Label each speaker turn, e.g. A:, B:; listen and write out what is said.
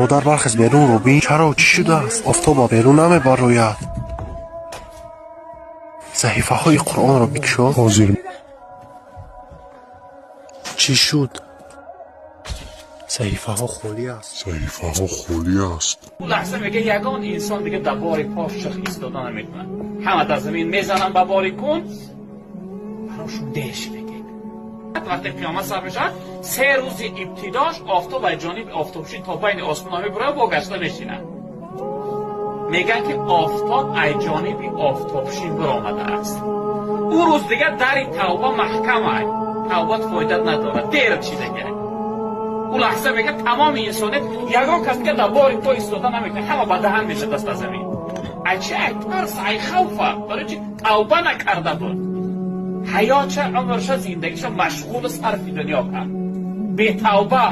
A: Модар, бархез, берунро бин. Чаро, чӣ шудааст? Офтоба берун намебарояд. Саҳифаҳои Қуръонро бикушо.
B: Ҳозир.
A: Чӣ шуд? Саҳифаҳо холӣ аст.
B: Саҳифаҳо холӣ аст.
C: Ӯ лаҳза мега, ягон инсон дига дар бори пош чих истода наметавонад. Ҳама дар замин мезананд ба бори кун, барошун дер шидагӣ. Вақте қиёмат сар мешавад, 3 рӯзи ибтидош офтоб аз ҷониби офтобшин то байни осмонҳо мебурад, бо гашта мешинад. Мегӯянд, ки офтоб аз ҷониби офтобшин биромадааст. Ӯ рӯз дига дари тавба маҳкам ай, тавбат фоида надорад, дер чидагай. Ӯ лаҳза мега, тамоми инсоният, ягон кас дига дар бори по истода наметавонад, ҳама ба даҳан мешад даст аз замин. Ай чи? Ай тарс, ай хавфа. Барои чи? Тавба накарда буд. Ҳаётша, умрша, зиндагиша машғулу сарфи дунё кард бетавба.